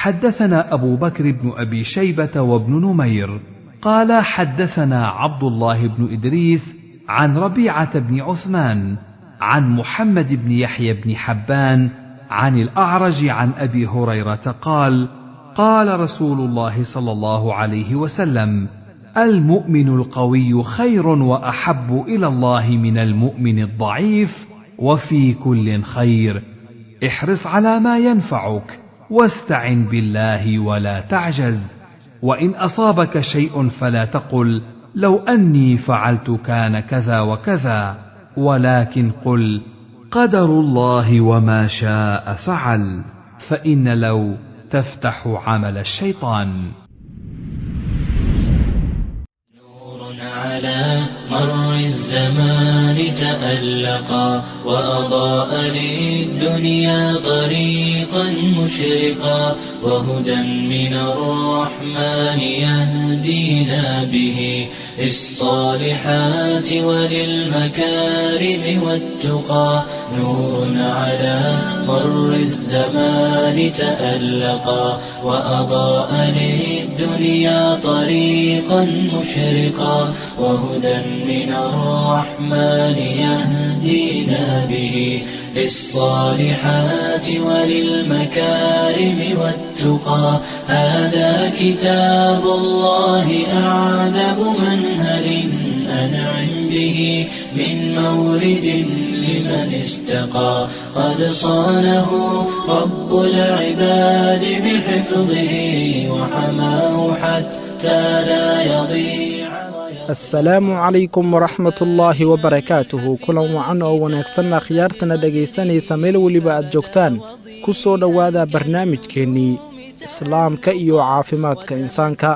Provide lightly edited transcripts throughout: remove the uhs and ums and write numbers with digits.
حدثنا أبو بكر بن أبي شيبة وابن نمير قال حدثنا عبد الله بن إدريس عن ربيعة بن عثمان عن محمد بن يحيى بن حبان عن الأعرج عن أبي هريرة قال: قال رسول الله صلى الله عليه وسلم: المؤمن القوي خير وأحب إلى الله من المؤمن الضعيف، وفي كل خير، احرص على ما ينفعك، واستعن بالله ولا تعجز، وإن أصابك شيء فلا تقل لو أني فعلت كان كذا وكذا، ولكن قل قدر الله وما شاء فعل، فإن لو تفتح عمل الشيطان. على مر الزمان تألقا، وأضاء للدنيا طريقا مشرقا، وهدى من الرحمن يهدينا به للصالحات وللمكارم والتقى، نور على مر الزمان تألقا، وأضاء للدنيا طريقا مشرقا، وهدى من الرحمن يهدينا به للصالحات وللمكارم والتقى. هذا كتاب الله أعذب منهل أنعم به من مورد لمن استقى، قد صانه رب العباد بحفظه وحماه حتى لا يضيع. Asalaamu calaykum waraxmatullaahi wabarakaatuhu. Kulan wacan oo wanaagsanna khiyaartana dhegaysanaysa meel weliba aad joogtaan, ku soo dhowaada barnaamijkeennii Islaamka iyo Caafimaadka Insaanka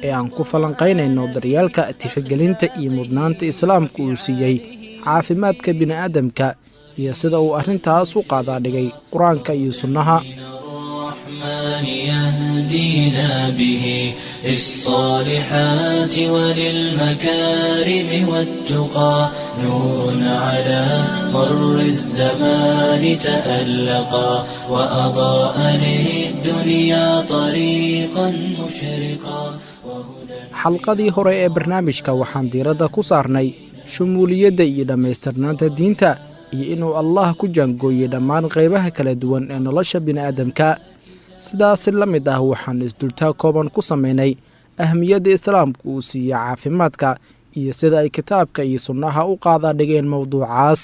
ee aan ku falanqaynayno daryeelka, tixgelinta iyo mudnaanta Islaamku uu siiyey caafimaadka bini'aadamka iyo sida uu arrintaas u qaadaa dhigay Qur-aanka iyo sunnaha. الرحمن يهدينا به للصالحات وللمكارم والتقى، نور على مر الزمان تألقا، وأضاء للدنيا طريقا مشرقا. Xalqadii hore ee barnaamijka waxaan diiradda ku saarnay shumuuliyadda iyo dhammaystirnaanta diinta iyo inuu Allah ku jaangooyey dhammaan qaybaha kala duwan ee nolosha bini'aadamka. Sidaasi la mid ah, waxaan isdultaag kooban ku samaynay ahmiyadda Islaamku uu siiyey caafimaadka iyo sida ay kitaabka iyo sunnaha u qaadaa dhigeen mowduucaas.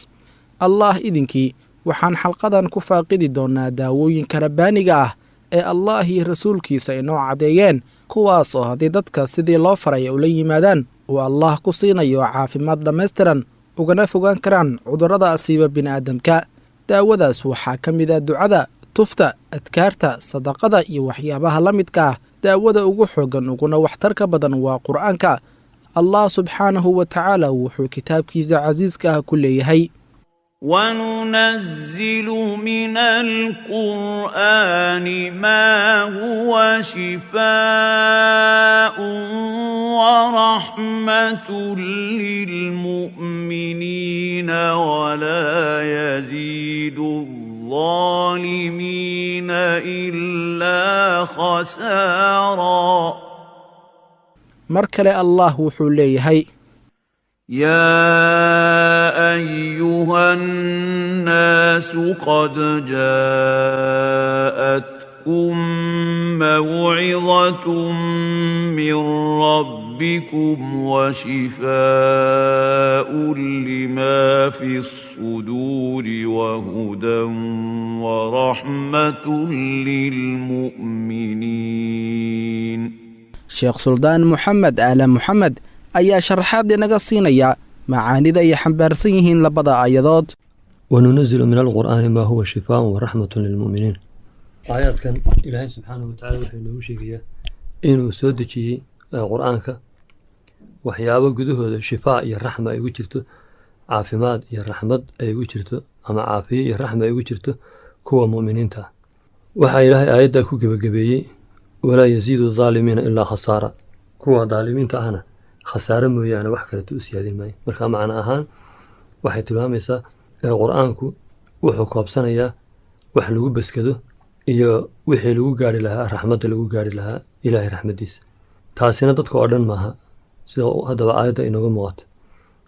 Allah idinkii, waxaan xalqadan ku faaqidi doonnaa daawooyinka rabbaaniga ah ee Allah iyo rasuulkiisa inoo caddeeyeen, kuwaas oo haddii dadka sidii loo faray ula yimaadaan uu Allah ku siinayo caafimaad dhammaystiran, ugana fogaan karaan cudurrada asiiba bini'aadamka. Daawadaas waxaa ka mid ah ducada, tufta, adkaarta, sadaqada iyo waxyaabaha la midka ah. Daawada ugu xooggan uguna waxtarka badan waa Qur'aanka. Allah subxaanahu wa tacaala wuxuu kitaabkiisa casiiska ah ku leeyahay: وننزل من القرآن ما هو شفاء ورحمة للمؤمنين، ولا يزيد الظالمين إلا خسارا. Mar kale Allah wuxuu leeyahay: يا أيها الناس، قد جاءتكم موعظة من ربكم وشفاء لما في الصدور وهدى ورحمة للمؤمنين. Sheekh Suldaan Moxamed Aala Moxamed ayaa sharaxaad inaga siinaya macaanida ay xambaarsan yihiin labada aayadood. وننزل من القرآن ما هو شفاء ورحمة للمؤمنين. Aayaadkan Ilaahay subxaanahu watacaala wuxuu inoogu sheegayaa inuu soo dejiyey Qur-aanka waxyaabo gudahooda shifaa iyo raxma ay ugu jirto, caafimaad iyo raxmad ay ugu jirto, ama caafiye iyo raxma ay ugu jirto kuwa mu'miniinta ah. Waxaa Ilaahay aayaddaa ku gebagabeeyey: ولا يزيد الظالمين إلا خسارا. Kuwa daalimiinta ahna khasaare mooyaane wax kaleto u siyaadin maayo. Marka macno ahaan waxay tilmaamaysaa, qur-aanku wuxuu koobsanayaa wax lagu baskado. Iyo wixii lagu gaari lahaa raxmadda, lagu gaari lahaa Ilaahay raxmaddiisa. Taasina dadka oo dhan maaha, sida haddaba aayadda inooga muuqato.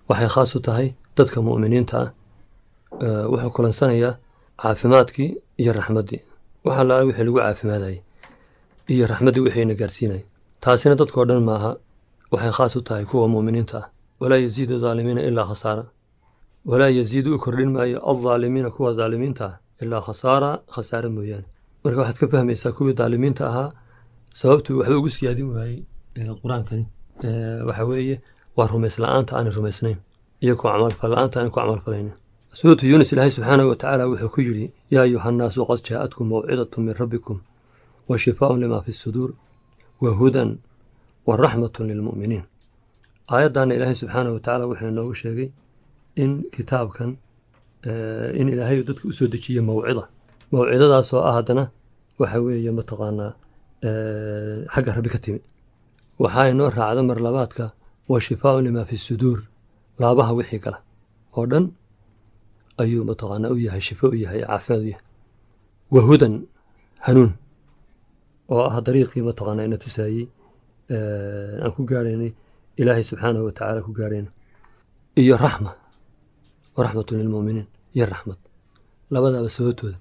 Waxay khaas u tahay dadka mu'miniinta ah. Wuxuu kulansanayaa caafimaadkii iyo raxmaddii, waxa la wixii lagu caafimaadayay iyo raxmaddii wixiina gaarsiinayay. Taasina dadka oo dhan maaha, waxay khaas u tahay kuwa mu'miniinta ah. Walaa yaziidu dhaalimiina ilaa khasaara. Walaa yaziidu, u kordhin maayo, aldaalimiina, kuwa daalimiinta ah, ilaa khasaara, khasaare mooyaane. Marka waxaad ka fahmaysaa kuwii daalimiinta ahaa sababtuu waxba ugu siyaadin waayey Qur-aankani waxa weeye waa rumays la-aanta aanay rumaysnayn iyo ku camalfal la-aanta aanay ku camalfalaynin. Suuratu Yuunus Ilaahay subxaanahu watacaala wuxuu ku yidhi: "Yaa ayuha nnaasu qad jaa'atkum mawcidatun min rabbikum wa shifaaun lima fi suduur wa hudan wa raxmatun lilmu'miniin." Aayaddaana Ilaahay subxaanahu watacaala wuxuu inoogu sheegay in kitaabkan in Ilaahay dadka usoo dejiyey mawcida, mawcidadaasoo ah haddana waxa weeye mataqaanaa xagga Rabbi ka timi. Waxaa inoo raacda mar labaadka wa shifaaun lima fi suduur. Laabaha wixii gala oo dhan ayuu mataqaanaa u yahay shifo, u yahay caafimaad, u yahay wa hudan, hanuun oo ah dariiqii mataqaanaa ina tusaayey aan ku gaaraynay Ilaahay subxaanahu watacaala ku gaarayna, iyo raxma, wa raxmatun lilmu'miniin, iyo raxmad. Labadaaba sababtooda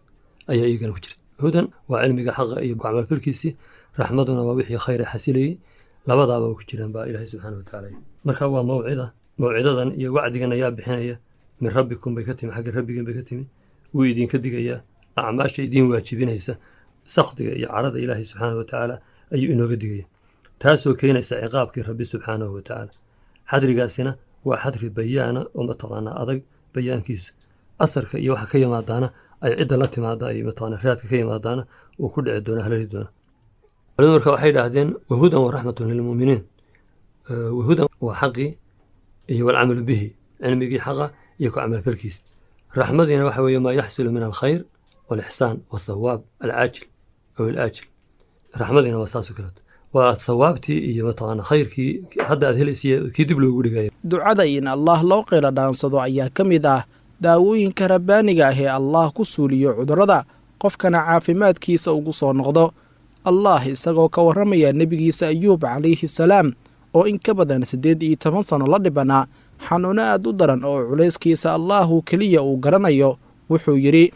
ayaa iyagana ku jirta. Hudan waa cilmiga xaqa iyo ku camalfalkiisii, raxmaduna waa wixii khayr xasilayey. Labadaaba ku jiraan baa Ilaahay subxaanahu watacaala. Marka waa mawcida. Mawcidadan iyo wacdigan ayaa bixinaya. Min rabbikum bay ka timi, xagga Rabbigin bay ka timi. Wuu idinka digayaa acmaasha idiin waajibinaysa sakdiga iyo carada Ilaahay subxaanahu watacaala ayuu inooga digaya, taasoo keenaysa ciqaabkii Rabbi subxaanahu watacaala. Xadrigaasina waa xadri bayaana oo mataqaanaa adag bayaankiisu, asarka iyo waxa ka yimaadaana ay cidda la timaada ay mataqaanaa raadka ka yimaadaana uu ku dhici doono, halali doono. Culimadu marka waxay idhaahdeen: wahudan wa raxmatun lilmu'miniin. Wahudan waa xaqii iyo walcamalu bihi, cilmigii xaqa iyo ku camalfalkiisa. Raxmadiina waxa weeye maa yaxsulu min alkhayr walixsaan wathawaab alcaajil aw alaajil. Raxmadiina waa saas oo kaleeto, waa thawaabtii iyo mataqaana khayrkii hadda aad helaysiiyo kii dib loogu dhigayo. Ducada in Allah loo qeyla dhaansado ayaa ka mid ah daawooyinka rabbaaniga ah ee Allah ku suuliyo cudurrada, qofkana caafimaadkiisa ugu soo noqdo. Allah isagoo ka warramaya nebigiisa Ayuub calayhi salaam, oo in ka badan 18 sano la dhibanaa xanuuno aad u daran oo culayskiisa Allahu keliya uu garanayo, wuxuu yidhi: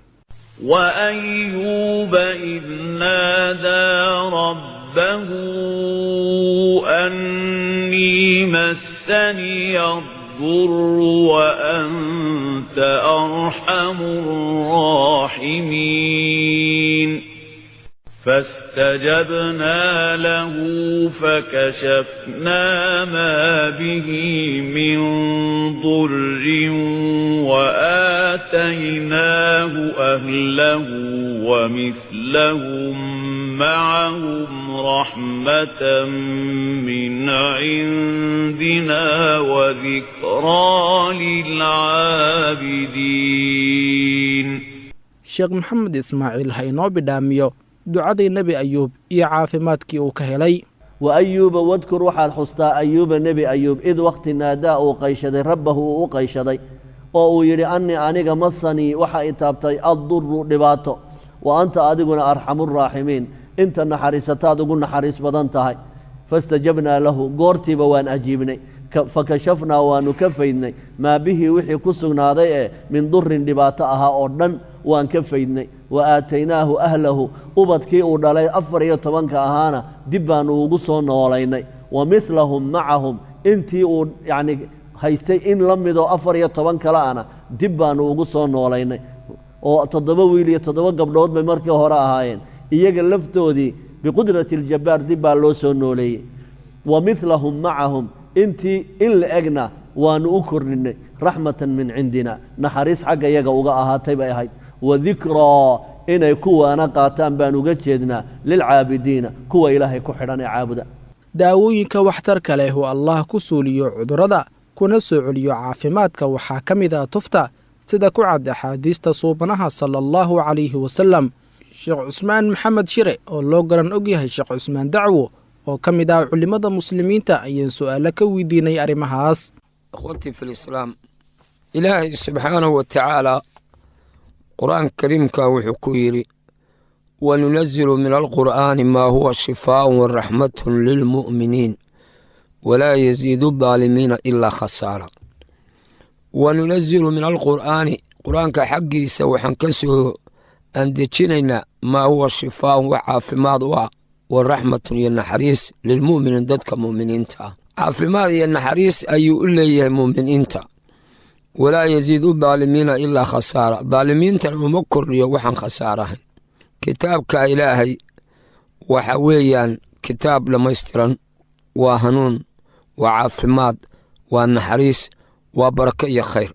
وأيوب إذ نادى ربه أني مسني الضر وأنت أرحم الراحمين. فاستجبنا له فكشفنا ما به من ضر وآتيناه أهله ومثلهم معهم رحمة من عندنا وذكرى للعابدين. Sheekh Maxamed Ismaaciil ha inoo bidhaamiyo ducadii Nebi Ayuub iyo caafimaadkii uu ka helay. Wa ayuuba, wadkur, waxaad xustaa, ayuuba, Nebi Ayuub, id waqti naadaa, uu qayshaday, rabbahu, uu u qayshaday oo uu yidhi: "Annii, aniga, masanii, waxa i taabtay, adduru, dhibaato, wa anta, adiguna, arxamuraaximiin, inta naxariisataad ugu naxariis badan tahay." Fastajabnaa lahu, goortiiba waan ajiibnay. Fakashafnaa, waanu ka faydnay, maa bihi, wixii ku sugnaaday ee min durin, dhibaato ahaa oo dhan waan ka faydnay. Wa aataynaahu ahlahu, ubadkii uu dhalay 14-ka ahaana dib baanu ugu soo noolaynay. Wa midlahum macahum, intii uu yacni haystay in la midoo 14 kale ana dib baanu ugu soo noolaynay, oo toddoba wiil iyo toddoba gabdhood bay markii hore ahaayeen. Iyaga laftoodii biqudrati aljabbaar dib baa loo soo nooleeyey. Wa midlahum macahum, intii in la egna waanu u kordhinay, raxmatan min cindina, naxariis xagga iyaga uga ahaatay bay ahayd. Wadikraa, inay kuwaana qaataan baan uga jeednaa, lilcaabidiina, kuwa Ilaahay ku xidhan ee caabuda. Daawooyinka waxtarka leh oo Allah ku suuliyo cudurrada kuna soo celiyo caafimaadka waxaa ka mid ah tufta, sida ku cad axaadiista suubanaha sala Allahu calayhi wasalam. Sheekh Cusmaan Maxamed Shire, oo loo garan og yahay Sheekh Cusmaan Dacwo, oo ka mid ah culimmada Muslimiinta, ayaan su'aalo ka weydiinay arrimahaas. Ikhwatii fi lislaam, Ilaahay subxaanahu wa tacaala Qur-aanka kariimka wuxuu ku yidhi: Wanunazilu min alqur'aani maa huwa shifaaun waraxmatun lilmu'miniin walaa yasiidu daalimiina ilaa khasaara. Wanunazilu min alqur'aani, qur-aanka xaggiisa waxaan ka soo andejinaynaa maa huwa shifaaun, wax caafimaad u ah, wa raxmatun iyo naxariis, lilmu'miniin, dadka mu'miniinta ah. Caafimaad iyo naxariis ayuu u leeyahay mu'miniinta. Walaa yasiidu daalimiina ilaa khasaara, daalimiintana uma kordhiyo waxaan khasaarahayn. Kitaabka Ilaahay waxa weeyaan kitaab dhammaystiran, waa hanuun, waa caafimaad, waa naxariis, waa barako iyo khayr.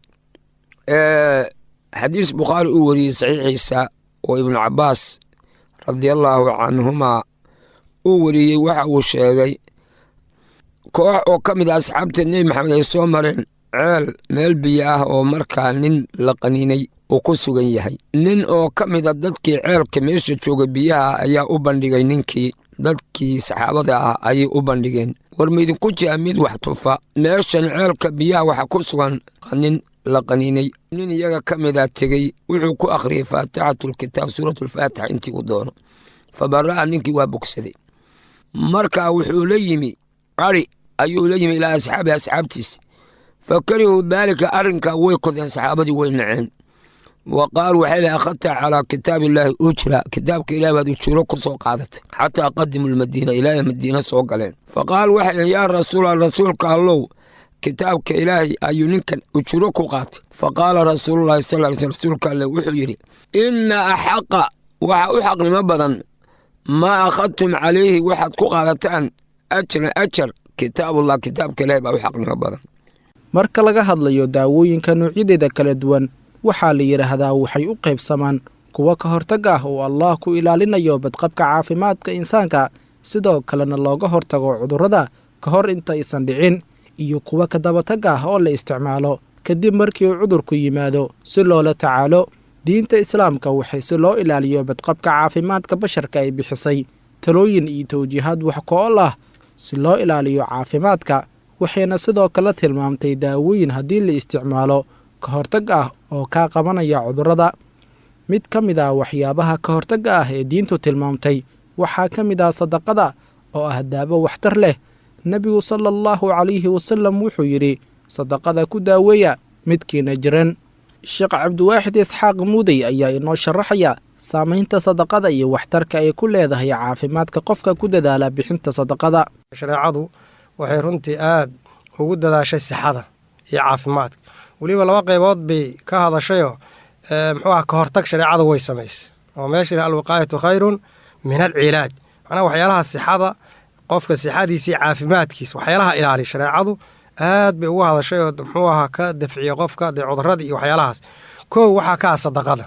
Xadiis Bukhaari uu wariyey saxiixiisa oo Ibnu Cabbaas radiallaahu canhumaa uu wariyey, waxa uu sheegay koox oo ka mid a asxaabta Nebi Maxamed ay soo mareen ceel, meel biyo ah, oo markaa nin la qaniinay uu ku sugan yahay. Nin oo ka mid a dadkii ceelka meesha jooga biyaha ayaa u bandhigay ninkii. Dadkii saxaabada ah ayay u bandhigeen: "War maidinku jira mid wax tufa? Meeshan ceelka biyaha waxa ku sugan nin la qaniinay." Nin iyaga ka mida tegey, wuxuu ku akhriyey Faatixatulkitaab, Suuratulfaatixa, intii uu doono. Fa bara'a, ninkii waa bogsaday. Marka wuxuu la yimi ari ayuu la yimi ilaa asxaabi, asxaabtiis. Fa karihuu daalika, arrinka way kodeen saxaabadii, way naceen. Wa qaaluu, waxay lihi: "Akhadta calaa kitaab illaahi ujra, kitaabka Ilaah baad ujuuro ku soo qaadatay." Xataa qadimu lmadiina, ilaahay Madiina soo galeen. Fa qaaluu, waxay: "Yaa rasuula, rasuulka Allow, kitaabka Ilaahay ayuu ninkan ujuro ku qaatay." Fa qaala rasuululahi sal ly sl, rasuulka Alle wuxuu yidhi: "Inna axaqa, waxa u xaqnimo badan, maa akhadtum calayhi, waxaad ku qaadataan ajran ajar, kitaabullah, kitaabka Ilahay baa u xaqnimo badan." Marka laga hadlayo daawooyinka noocyadeeda kala duwan, waxaa la yidhaahdaa waxay u qaybsamaan kuwo ka hortag ah oo Allah ku ilaalinayo badqabka caafimaadka insaanka, sidoo kalena looga hortago cudurrada ka hor intaysan dhicin, iyo kuwo ka dabatag ah oo la isticmaalo kadib markii uu cudurku yimaado si loola tacaalo. Diinta Islaamka waxay si loo ilaaliyo badqabka caafimaadka basharka ay bixisay talooyin iyo tawjiihaad wax ko-ol ah si loo ilaaliyo caafimaadka, waxayna sidoo kale tilmaamtay daawooyin haddii la isticmaalo ka hortag ah oo kaa qabanaya cudurrada. Mid ka mid ah waxyaabaha ka hortagga ah ee diintu tilmaamtay waxaa ka mid ah sadaqada, oo ah daawo waxtar leh. Nebigu sala allahu calayhi wasalam wuxuu yidhi: "Sadaqada ku daaweeya midkiina jiran." Sheekh Cabdiwaaxid Isxaaq Muudey ayaa inoo sharaxaya saamaynta sadaqada iyo waxtarka ay ku leedahay caafimaadka qofka ku dadaala bixinta sadaqada. Shareecadu waxay runtii aad ugu dadaashay sixada iyo caafimaadka. Weliba laba qaybood bay ka hadashayoo, muxuu ah, ka hortag shareecadu way samaysay, oo meesha alwiqaayatu khayrun min alcilaaj. Macnaha waxyaalaha sixada qofka, sixadiisa iyo caafimaadkiisa, waxyaalaha ilaaliya shareecadu aad bay ugu hadashay, oo muxuu ahaa, ka dafciya qofka dee cudurradii iyo waxyaalahaas. Kow waxaa ka ah sadaqada.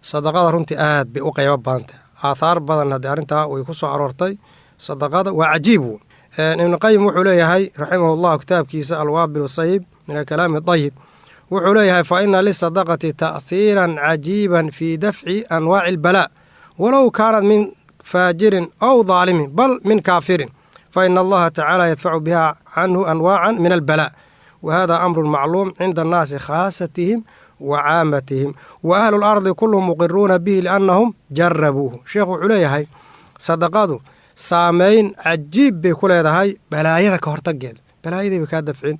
Sadaqada runtii aad bay u qaybo badantahay, aathaar badan haddee arrintaa way ku soo aroortay. Sadaqada waa cajiib. Wo Ibnu Qayim wuxuu leeyahay raximahullah kitaabkiisa Alwaabil Sayib min alkalaami dayib, wuxuu leeyahay: "Fa ina lisadaqati ta'hiiran cajiiban fii dafci anwaaci albalaa, walow kaanat min faajirin aw daalimin, bal min kaafirin, fa ina allaha tacaala yadfacu biha canhu anwaacan min albalaa. Wa hada amrun macluum cinda annaasi khaasatihim wa caamatihim, wa ahlu lardi kulluhum muqiruuna bihi liannahum jarabuuhu." Sheekhu wuxuu leeyahay sadaqadu saameyn cajiib bay ku leedahay balaayada ka hortageeda. Balaayadii bay kaa dafcin,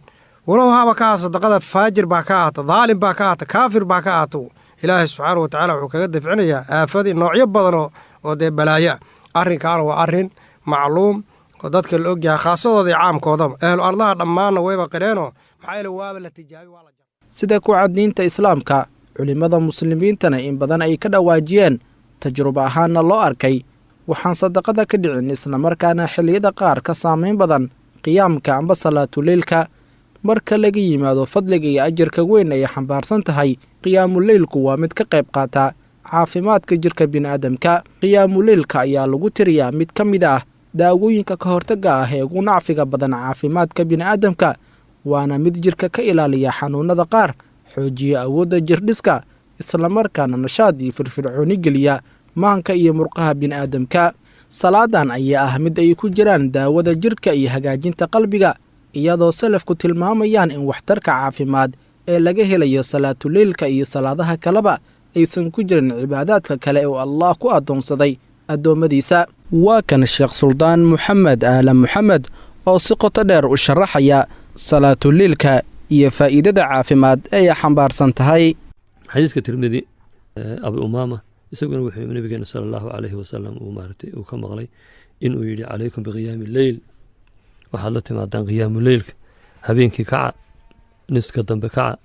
walow haaba ka ahaato sadaqada faajir baa ka ahaata, daalim baa ka ahaata, kaafir baa ka ahaato. Ilaahay subxaana wa tacala wuxuu kaga dafcinayaa aafadii noocyo badan oo dee balaayo ah. Arrinkaana waa arrin macluum oo dadka la ogyahay, khaasadooda iyo caamkoodaba. Ahlu ardaha dhammaanna wayba qireenoo, maxaa yeele waaba la tijaabi, waa la Sida ku cad diinta Islaamka, culimmada muslimiintana in badan ay ka dhawaajiyeen, tajrubo ahaanna loo arkay, waxaan sadaqada ka dhicin, islamarkaana xilliyada qaar ka saamayn badan qiyaamka amba salaatuleylka. Marka laga yimaado fadliga iyo ajarka weyn ay xambaarsan tahay, qiyaamuleylku waa mid ka qayb qaata caafimaadka jirka bini'aadamka. Qiyaamuleylka ayaa lagu tiriyaa mid ka mid ah daawooyinka ka hortagga ah ee ugu nacfiga badan caafimaadka bini'aadamka, waana mid jirka ka ilaaliya xanuunada qaar, xoojiya awoodda jirdhiska, islamarkaana nashaad iyo firfircooni geliya maanka iyo murqaha bini'aadamka. Salaadan ayaa ah mid ay ku jiraan daawada jirka iyo hagaajinta qalbiga, iyadoo salafku tilmaamayaan in waxtarka caafimaad ee laga helayo salaatuleylka iyo salaadaha kaleba aysan ku jirin cibaadaadka kale oo allah ku addoonsaday addoommadiisa. Waa kan Sheekh Suldaan Moxamed Aala Moxamed oo si qoto dheer u sharaxaya salaatuliilka iyo faa'iidada caafimaad ee ay xambaarsan tahay. Xadiiska Tirmidi, Abi Umaama isaguna wuxuu nabigeena sala allahu calayhi wasalam uu maaragtay uu ka maqlay inuu yidhi: calaykum biqiyaami leyl, waxaad la timaadaan qiyaamu leylka, habeenkii kaca, niska dambe kaca,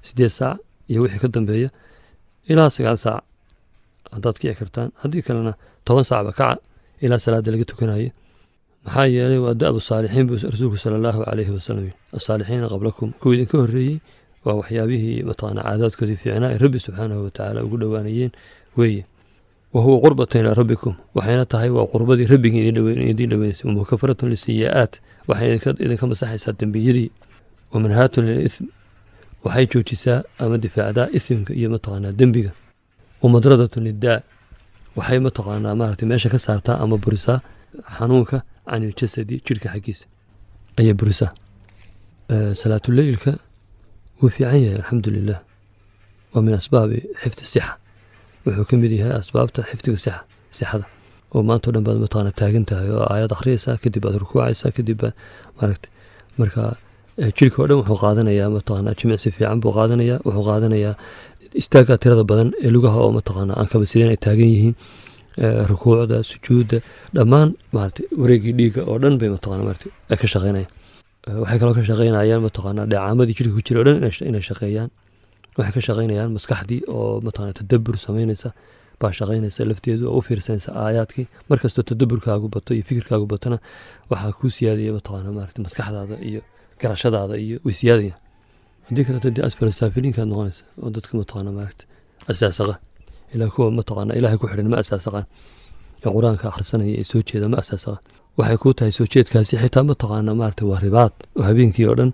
8 saac iyo wixii ka dambeeya ilaa 9 saac haddaad kici kartaan, haddii kalena 10 saacba kaca ilaa salaada laga tukanayo. Maxaa yeelay waa da'bu saalixiin buu rasuulku sala allahu calayhi wasalam yidhi, asaalixiina qablakum, kuwii idinka horreeyey, waa waxyaabihii mataqaana caadaadkoodii fiicnaa ay rabbi subxaanahu watacaala ugu dhowaanayeen weeye. Wa huwa qurbatan ilaa rabbikum, waxayna tahay waa qurbadii rabbigii idin dhoweynaysa. Wamukafaratun lisiyi'aat, waxay idinka masaxaysaa dembiyadii. Wamanhaatun lilithm, waxay joojisaa ama difaacdaa isimka iyo mataqaanaa dembiga. Wamadradatun liddaa, waxay mataqaanaa maaragtay meesha ka saartaa ama burisaa xanuunka can iljasadi, jirka xaggiisa ayay burisaa. Salaatuleylka wuu fiican yahay, alxamdu lilah. Waa min asbaabi xifdi sixa, wuxuu ka mid yahay asbaabta xifdiga sixa, sixada, oo maanta o dhan baad mataqaana taagan tahay oo aayad akhriyaysaa, kadib baad rukuucaysaa, kadib baad maaragtay marka jirka oo dhan wuxuu qaadanayaa mataqaana jimicsi fiican buu qaadanayaa. Wuxuu qaadanayaa istaagga tirada badan ee lugaha oo mataqaana aan kaba sideen ay taagan yihiin, rukuucda, sujuudda, dhammaan maaragtay wareeggii dhiigga oo dhan bay mataqaana maaragtay ay ka shaqeynayaan. Waxay kaloo ka shaqeynayaan mataqaana dheecaamadii jirka ku jira oo dhan inay shaqeeyaan. Waxay ka shaqeynayaan maskaxdii oo mataqaana tadabbur samaynaysa baa shaqeynaysa lafteedu oo u fiirsanaysa aayaadkii. Markastoo tadabburkaagu bato iyo fikirkaagu batona, waxaa kuu siyaadaya mataqaana maaragtay maskaxdaada iyo garashadaada iyo way siyaadaya. Haddii kaleeto dee asfala saafiliinkaad noqonaysa oo dadka mataqaana maaragtay asaasaqa, ilaa kuwa mataqaana ilaahay ku xidhan ma asaasaqaan, ee qur-aanka akhrisanaya ee soo jeeda ma asaasaqaan. Waxay kuu tahay soo jeedkaasi xitaa mataqaana maaragtay waa ribaad oo habeenkii oo dhan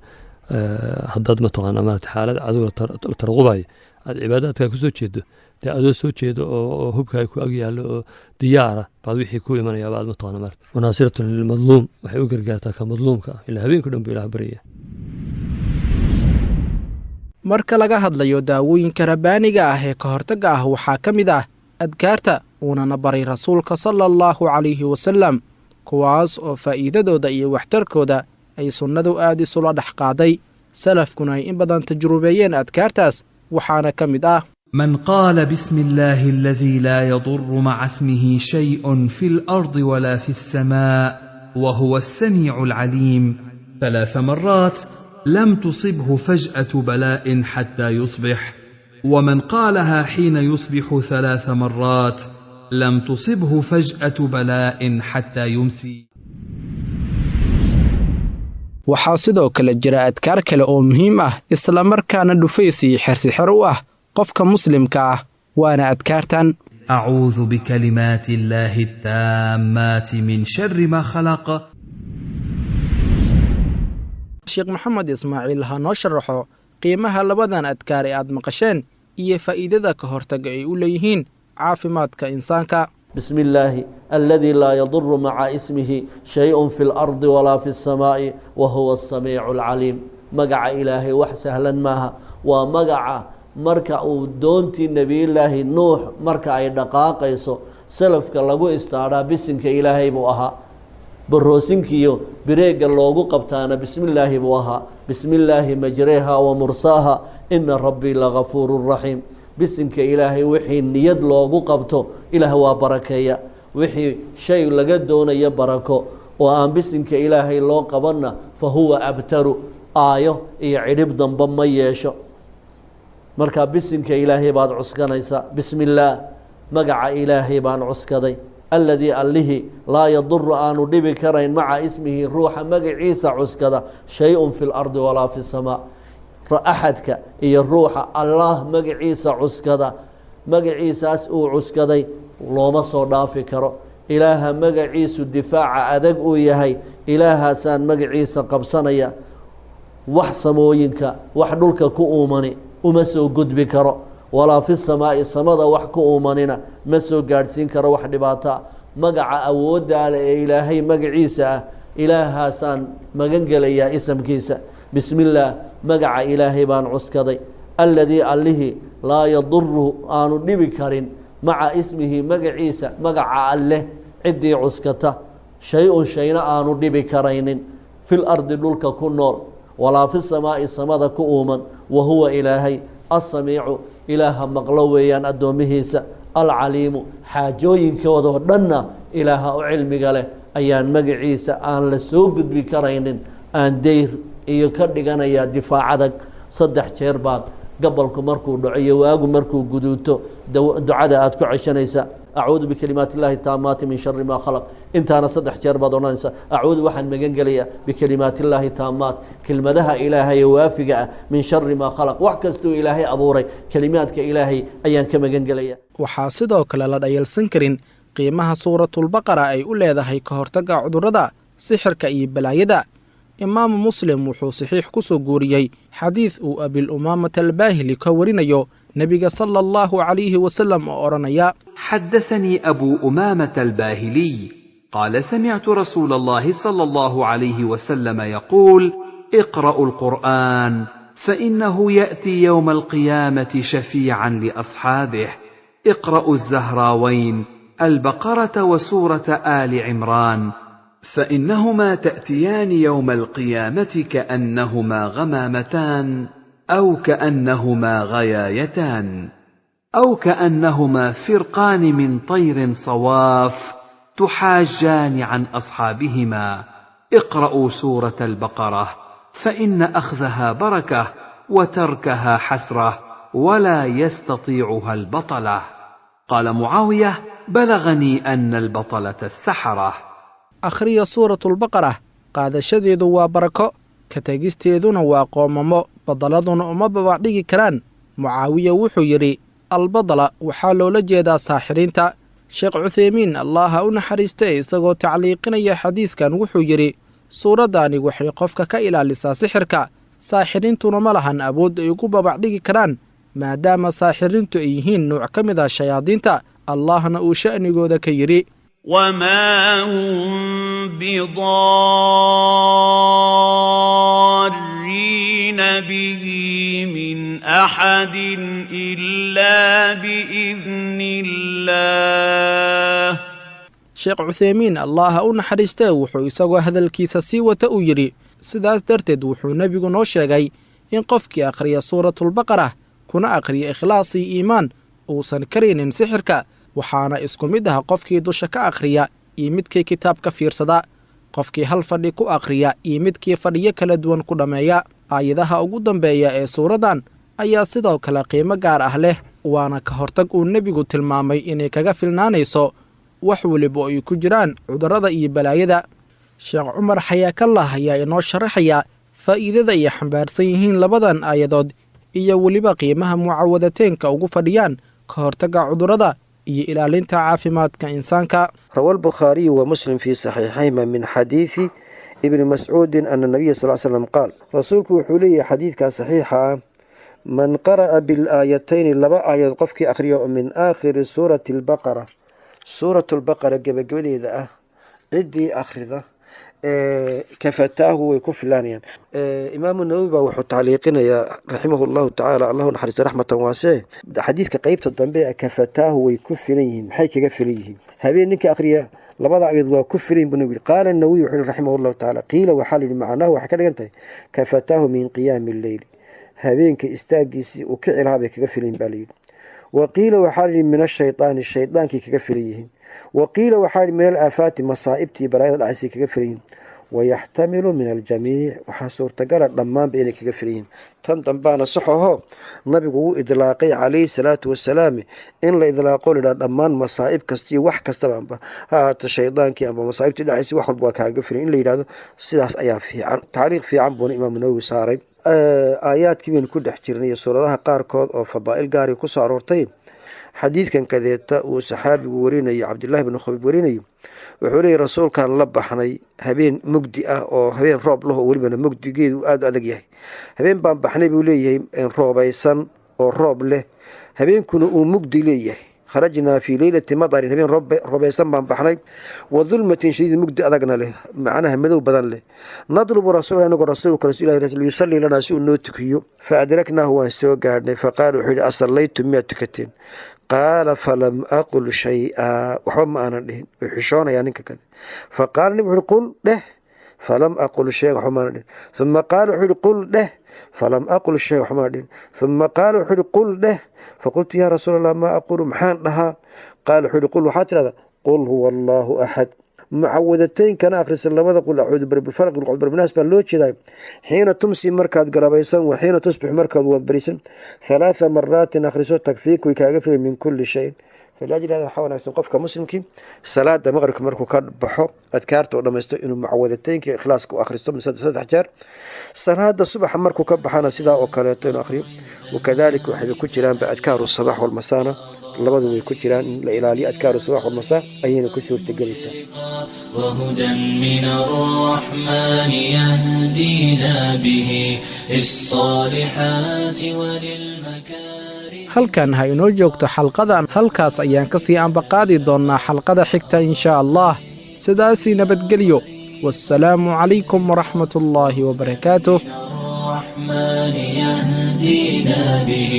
haddaad mataqaana maaragtay xaalad cadow la tarqubayo aad cibaadaadkaa ku soo jeedo, dee adoo soo jeedo oo hubka ay ku ag yaallo oo diyaara baad wixii ku imanaya baad mataqaana maaragtay. Wanaasiratun lilmadluum, waxay u gargaartaa ka madluumka ah, ilaa habeenkii dhan buu ilaah baryaya. Marka laga hadlayo daawooyinka rabbaaniga ah ee ka hortagga ah, waxaa ka mid ah adkaarta uunana baray rasuulka sala allahu calayhi wasalam, kuwaas oo faa'iidadooda iyo waxtarkooda ay sunnadu aad isula dhex qaaday, salafkuna ay in badan tajrubeeyeen adkaartaas. Waxaana ka mid ah: من قال بسم الله الذي لا يضر مع اسمه شيء في الارض ولا في السماء وهو السميع العليم ثلاث مرات لم تصبه فجاه بلاء حتى يصبح، ومن قالها حين يصبح ثلاث مرات لم تصبه فجاه بلاء حتى يمسي. Waxaa sidoo kale jira adkaar kale oo muhiim ah, islamarkaana dhufays iyo xersixer u ah qofka muslimka ah, waana adkaartan: اعوذ بكلمات الله التامات من شر ما خلق. Sheekh Maxamed Ismaaciil ha noo sharaxo qiimaha labadan adkaar ee aad maqasheen iyo faa'iidada ka hortaga ay u leeyihiin caafimaadka insaanka. بسم الله الذي لا يضر مع اسمه شيء في الأرض ولا في السماء وهو السميع العليم. Magaca Ilaahay wax sahlan maaha. Waa magaca marka uu doontii Nebiyulaahi Nuux marka ay dhaqaaqayso salafka lagu istaadhaa bisinka Ilaahay buu ahaa, baroosinkiiyo bireega loogu qabtaana bismillaahi buu ahaa. بسم الله مجريها ومرساها إن ربي لغفور رحيم. Bisinka Ilaahay wixii niyad loogu qabto Ilaah waa barakeeya. Wixii shay laga doonayo barako oo aan bisinka Ilaahay loo qabanna فهو أبتر, aayo iyo cidhib dambe ma yeesho. Marka bisinka Ilaahay baad cuskanaysaa. Bismi illaah, magaca Ilaahay baan cuskaday, الذي allihii لا يضر aanu dhibi karayn مع اسمه ruuxa magaciisa cuskada شيء في الأرض ولا في السماء. Axadka iyo ruuxa Allah magaciisa cuskada, magaciisaas uu cuskaday looma soo dhaafi karo. Ilaaha magaciisu difaaca adag uu yahay, Ilaahaasaan magaciisa qabsanaya. Wax samooyinka, wax dhulka ku uumani uma soo gudbi karo, ولا في السماء samada wax ku uumanina ma soo gaadhsiin karo wax dhibaataa. Magaca awooddaale ee Ilaahay magaciisa ah, Ilaahaasaan magan gelayaa isamkiisa. Bismi illaah, magaca Ilaahay baan cuskaday, الذي allihii Laa yaduru, aanu dhibi karin, maca ismihi, magaciisa, magaca Alleh ciddii cuskata, shay-un, shayna aanu dhibi karaynin, fil ardi, dhulka ku nool, walaa fi samaa'i, samada ku uuman. Wa huwa Ilaahay asamiicu, Ilaaha maqlo weeyaan addoomihiisa, alcaliimu, xaajooyinkoodoo dhanna Ilaaha u cilmiga leh. Ayaan magaciisa aan la soo gudbi karaynin aan dayr iyo ka dhiganayaa difaac adag. Saddex jeer baad gabalku markuu dhaco iyo waagu markuu guduuto ducada aad ku ceshanaysa: acuudu bikalimaat illaahi taamaati min shari maa khalaq. Intaana saddex jeer baad odhanaysa: acuudu, waxaan magan gelayaa, bikalimaat illaahi taamaat, kelmadaha Ilaahay ee waafiga ah, min shari maa khalaq, wax kastuu Ilaahay abuuray kelimaadka Ilaahay ayaan ka magan gelaya. Waxaa sidoo kale la dhayalsan karin qiimaha Suuratulbaqara ay u leedahay ka hortagga cudurrada, sixirka iyo balaayada. Imaamu Muslim wuxuu saxiix ku soo guuriyey xadiid uu Abilumaamata Albaahili ka warinayo nebiga sala allahu calayhi wasalam oo odhanaya: حدثني أبو أمامة الباهلي قال: سمعت رسول الله صلى الله عليه وسلم يقول: اقرأوا القرآن، فإنه يأتي يوم القيامة شفيعا لأصحابه. اقرأوا الزهراوين، البقرة وسورة آل عمران، فإنهما تأتيان يوم القيامة كأنهما غمامتان، أو كأنهما غيايتان، أو كأنهما فرقان من طير صواف، تحاجان عن أصحابهما. اقرأوا سورة البقرة، فإن أخذها بركة وتركها حسرة، ولا يستطيعها البطلة. قال معاوية: بلغني أن البطلة السحرة. Akhriya Suuratulbaqara, qaadashadeedu waa barako, ka tegisteeduna waa qoomamo, badaladuna uma babac dhigi karaan. Mucaawiya wuxuu yidhi: albadala waxaa loola jeedaa saaxiriinta. Sheekh Cutheymiin, Allaha u naxariistay, isagoo tacliiqinaya xadiiskan wuxuu yidhi: suuraddaani waxay qofka ka ilaalisaa sixirka, saaxiriintuna ma lahan awood ay ugu babac dhigi karaan, maadaama saaxiriintu ay yihiin nuuc ka mid ah shayaadiinta, Allahna uu sha'nigooda ka yidhi: وما هم بضارين به من أحد إلا بإذن الله. Sheekh Cutheymiin, Allaha u naxariistee, wuxuu isagoo hadalkiisa sii wata uu yidhi: sidaas darteed wuxuu nebigu noo sheegay in qofkii akhriya Suuratulbaqara kuna akhriya ikhlaas iyo iimaan uusan karaynin sixirka. Waxaana isku mid ah qofkii dusha ka akhriya iyo midkii kitaab ka fiirsada, qofkii hal fadhi ku akhriya iyo midkii fadhiyo kala duwan ku dhammeeya. Aayadaha ugu dambeeya ee suuraddan ayaa sidoo kale qiimo gaar ah leh, waana ka hortag uu nebigu tilmaamay inay kaga filnaanayso wax weliba ay ku jiraan cudurrada iyo balaayada. Sheekh Cumar Xayaakallah ayaa inoo sharaxaya faa'iidada ay xambaarsan yihiin labadan aayadood iyo weliba qiimaha mucawadateynka ugu fadhiyaan ka hortagga cudurrada iyo ilaalinta caafimaadka insaanka. روى البخاري ومسلم في صحيحيهما من حديث ابن مسعود أن النبي صلى الله عليه وسلم قال، rasuulku wuxuu leeyahay xadiidkaa saxiixa ah: من قرأ بالآيتين، laba aayadood qofkii akhriyo oo من آخر سورة البقرة، suurat lbaqara gebagabadeeda ah, ciddii akhrida, كفتاه, way ku filaanayaan. Imaamu Nawowi baa wuxuu tacliiqinayaa raximah llahu tacaala, Allahu naxariista raxmatan waasee, xadiidka qeybta dambe ee كفتاه, way ku filan yihiin. Maxay kaga filan yihiin? Habeen ninka akhriya labada ayadood waa ku filan yihin buu nabigu yidhi. قال النووي, wuxuu yihi raximah llahu tacaala: قيل, waxaa la yidhi, macnahu waxay ka dhigan tahay كفتاه من قيام الليل, habeenka istaagiisii uu kici lahaa bay kaga filan yihin baa layidhi. وقيل, waxaa layidhi, من الشيطان, shaydaankii kaga filan yihiin. وقيل, waxaa yidhi, من الآفات, masaa'ibtii balaayada dhacaysay kaga filan yihiin. ويحتمل من الجميع, waxaa suurtagala dhammaanba inay kaga filan yihiin. Tan dambaana sax aho nabigu wuu idlaaqay calayhi salaatu wasalaam. In la idlaaqo lidhaa dhammaan masaa'ib kasta iyo wax kastaba, amba ha ahaato shaydaankii amba masaa'ibtii dhacaysay, wax walba waa kaaga filan in la yidhahdo, sidaas ayaa fiican. Tacliiq fiican buuna Imaamu Nawowi saaray. Aayaadkii baynu ku dhex jirnay iyo suuradaha qaarkood oo fadaa'il gaari ku soo aroortay. Xadiidkan kadeeta uu saxaabigu warinayo, Cabdillahi bnu Khabiib warinayo, wuxuu leeyahy: rasuulkaan la baxnay habeen mugdi ah oo habeen roob laho, welibana mugdigeedu aada u adag yahay. Habeen baan baxnay, buu leeyahay, roobaysan oo roob leh, habeenkuna uu mugdi leeyahay. Kharajnaa fii leylati madarin, habeen robaysan baan baxnay, wa dulmatin shadiid, mugdi adagna leh, macnaha madow badan leh. Nadlubu rasuula, anagoo rasuulka ilahi, liyusallii lanaa, si uu noo tukiyo. Fa adraknaahu, waan soo gaadhnay. Faqaala, wuxuu yidhi: "Asallaytum, miyaad tukateen?" Qaala: "Falam aqul shay-a," waxba ma aanan dhihin. Way xishoonayaa ninka kale. Faqaala nin wuxuu: "Qul," dheh. "Falam aqul shay," waxba ma aanan dhihin. Uma qaala, wuxuu yihi: "Qul," dheh. "Falam aqul shay," waxba ma aanan dhihin. Uma qaala, wuxuu yihi: "Qul," dheh. "Faqultu: yaa rasuul Allah, maa aqulu? Maxaan dhahaa?" Qaala, wuxuu yihi: "Qul," waxaa tidhahdaa, "qul huwa Allahu axad." Mucawadateynkana akhrisa, labada qul acuudu birabbilfalaq, qul birabbinaas baa loo jeedaa. Xiina tumsi, markaad garabaysan, wa xiina tusbix, markaad waadbarisan, halaatha maraatin akhriso. Takfiik, way kaaga filan, min kulli shayin. Falaajil hada waxaa wanaagsan qofka muslimkii salaada maqribka markuu ka baxo, adkaarta oo dhammaysto, inuu mucawadateynka ikhlaaska u akhristo saddex jeer. Salaada subaxa markuu ka baxana sidaa oo kaleeto inuu akhriyo. Wakadalika waxayba ku jiraanba adkaaru sabax walmasaana, labadu way ku jiraan. In la ilaaliyo adkaaru sabax walmasaa ayayna ku suurtagelaysaa. وهدى من الرحمن يهدينا به للصالحات وللمكارم. Halkan ha inoo joogto xalqadan. Halkaas ayaan ka sii ambaqaadi doonnaa xalqada xigta, inshaa Allah. Sidaasii nabadgelyo. Wasalaamu calaykum waraxmatullaahi wabarakaatuh. الرحمن يهدينا به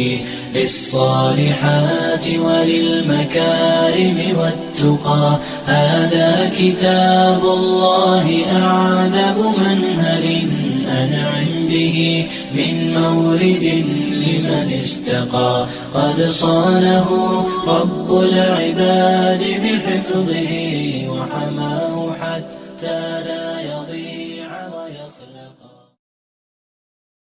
للصالحات وللمكارم والتقى. هذا كتاب الله أعذب منهل، أنعم به من مورد لمن استقى. قد صانه رب العباد بحفظه وحماه حتى لا يضيع.